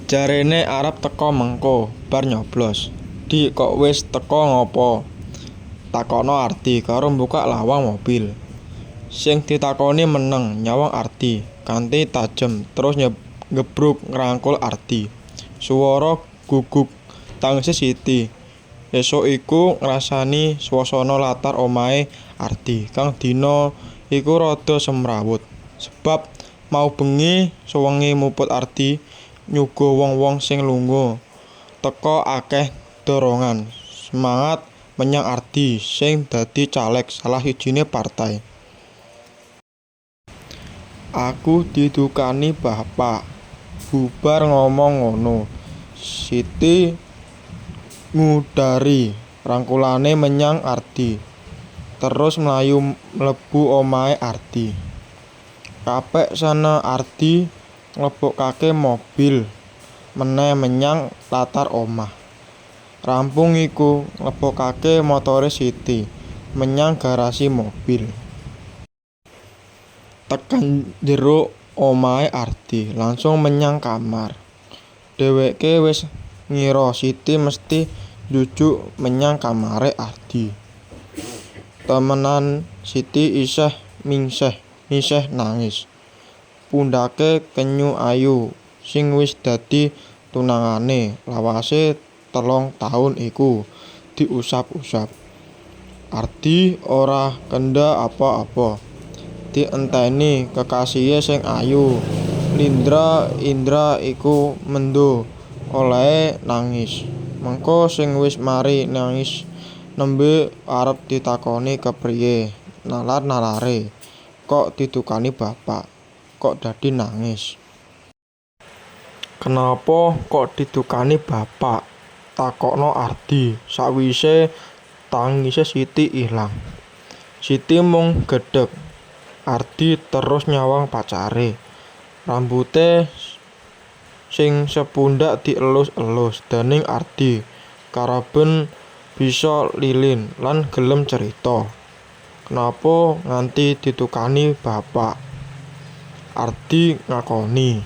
Jarene arep teka mengko bar nyoblos. Di kok wis teka ngapa? Takokno Ardi karo mbukak lawang mobil. Sing ditakoni meneng nyawang Ardi kanthi tajem terus nggebruk ngrangkul Ardi. Suwara guguk tangise Siti esuk iku ngrasani swasana latar omahe Ardi kang dina iku rada semrawut. Sebab mau bengi sewengi muput Ardi nyuguh wong-wong sing lunga teka akeh dorongan semangat menyang Ardi sing dadi caleg salah sijine partai. Aku didukani bapak. Bubar ngomong ngono, Siti ngudari rangkulane menyang Ardi terus mlayu mlebu omahe Ardi. Kapek sana Ardi nglebokake mobil meneh menyang latar omah. Rampung iku nglebokake motore Siti menyang garasi mobil. Tekan njero omahe Ardi langsung menyang kamar. Dheweke wis ngira Siti mesthi njujuk menyang kamare Ardi. Temenan Siti isih mingseh nangis. Pundhake kenyu ayu sing wis dadi tunangane lawase 3 taun iku diusap-usap. Ardi ora kendha apa-apa. Dienteni kekasihe sing ayu lindra indra iku mendho olehe nangis. Mengko sing wis mari nangis nembe arep ditakoni kepriye nalar-nalare kok didukani bapak kok dadi nangis. Kenapa kok didukani bapak? Takokno Ardi sawise tangise Siti ilang. Siti mung gedhek. Ardi terus nyawang pacare. Rambute sing sepundak dielus-elus dening Ardi karaben bisa lilin lan gelem cerita. Kenapa nganti didukani bapak? Ardi ngakoni.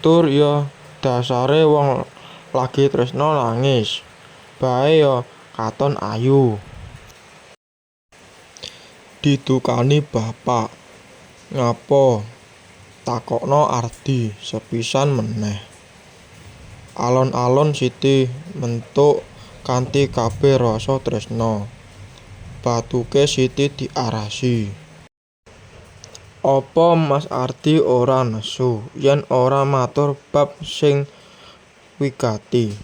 Tur ya dasare wong lagi tresna nangis bae ya katon ayu. Didukani bapak ngapa? Takokno Ardi sepisan meneh. Alon-alon Siti menthuk kanthi kabeh rasa tresna. Bathuke Siti diarasi. Apa Mas Ardi ora nesu yen ora matur bab sing wigati?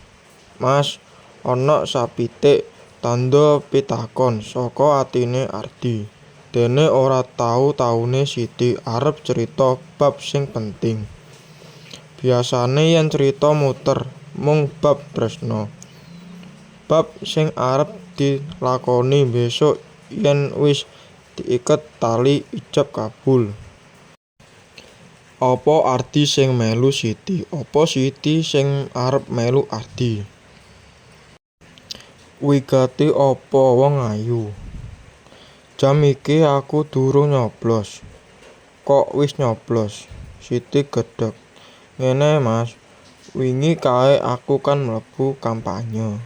Mas, ana sapitik tandha pitakon saka atine Ardi. Dene ora tau-taune Siti arep crita bab sing penting. Biasane yen crita muter mung bab tresna. Bab sing arep dilakoni besuk yen wis diiket tali ijab kabul. Apa Ardi sing melu Siti apa Siti sing arep melu Ardi? Wigati apa wong ayu? Jam iki aku durung nyoblos. Kok wis nyoblos? Siti gedhek. Ngene Mas, wingi kae aku kan mlebu kampanye.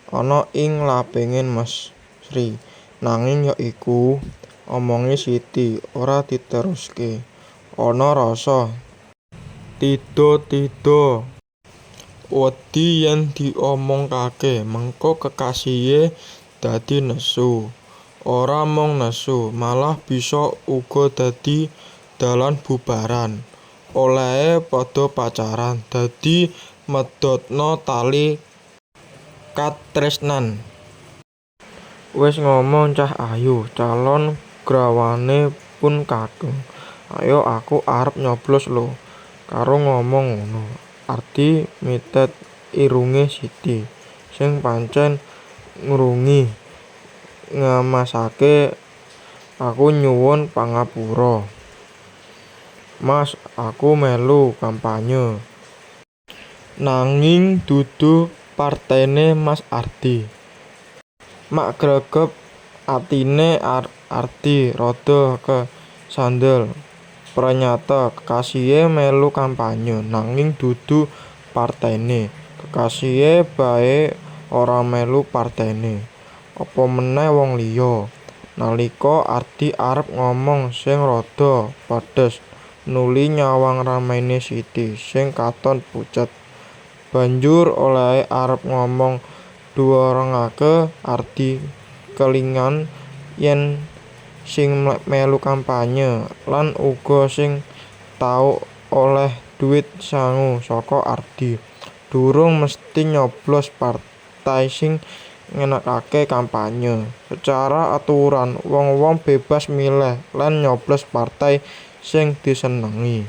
Ana ing lapinge Mesri nanging ya iku, omonge Siti ora diteruske. Ana rasa tidha-tidha. Wedi yen diomongkake mengko kekasihe dadi nesu. Ora mung nesu malah bisa uga dadi dalan bubaran. Olehe padha pacaran dadi medhotno tali katresnan. Wis ngomong cah ayu calon grawane pun kakung. Ayo aku arep nyoblos lho. Karo ngomong ngono, Ardi mitet irunge Siti sing pancen ngrungi ngemasake aku nyuwun pangapura. Mas, aku melu kampanye. Nanging dudu partene Mas Ardi. Makgregep atine Ardi rada kesandel. Pranyata kekasihe melu kampanye nanging dudu partaine, kekasihe bae ora melu partaine. Apa meneh wong liya? Nalika Ardi arep ngomong sing rada pedes nuli nyawang raine Siti sing katon pucet. Banjur olehe arep ngomong duwerengake Ardi kelingan yen sing melu kampanye lan uga sing tau oleh duit sangu saka Ardi durung mesthi nyoblos partai sing ngenakake kampanye. Secara aturan wong-wong bebas milih lan nyoblos partai sing disenengi.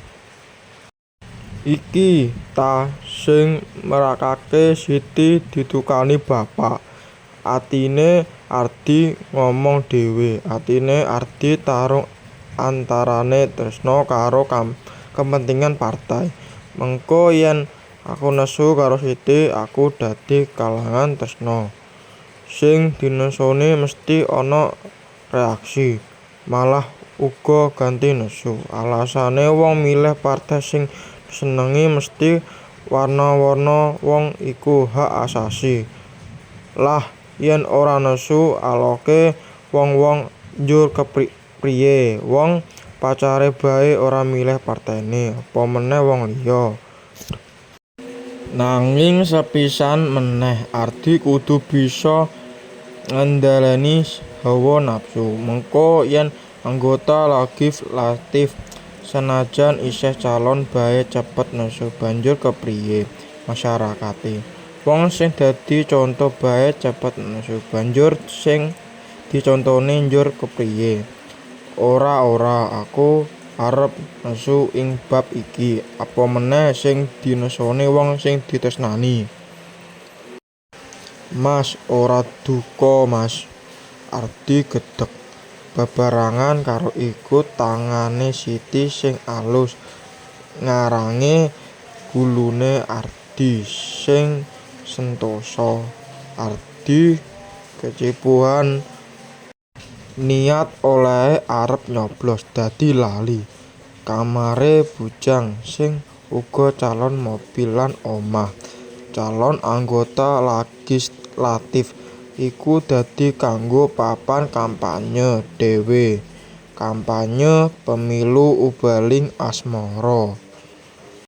Iki ta sing marakake Siti didukani bapak? Atine Ardi ngomong dhewe. Atine Ardi tarung antarane tresna karo kepentingan partai. Mengko yen aku nesu karo Siti, aku dadi kalangan tresna. Sing dinesoni mesthi ana reaksi, malah uga ganti nesu. Alasane wong milih partai sing disenengi mesthi warna-warna wong iku hak asasi. Lah yen ora nesu aloke wong-wong njur kepriye? Wong pacare bae ora milih partaine, apa meneh wong liya? Nanging sepisan meneh Ardi kudu bisa ngendhaleni hawa nafsu. Mengko yen anggota legislatif senajan isih calon bae cepet nesu banjur kepriye masyarakate? Wong sing dadi conto bae cepet nesu banjur sing dicontoni njur kepriye? Ora, aku arep nesu ing bab iki, apa meneh sing dinesoni wong sing ditresnani. Mas, ora duka Mas. Ardi gedhek. Bebarengan karo iku tangane Siti sing alus ngarange gulune Ardi sing sentosa. Ardi kecipuhan niat olehe arep nyoblos dadi lali. Kamare Bujang sing uga calon mobil lan omah calon anggota legislatif iku dadi kanggo papan kampanye dhewe. Kampanye pemilu ubaling asmara.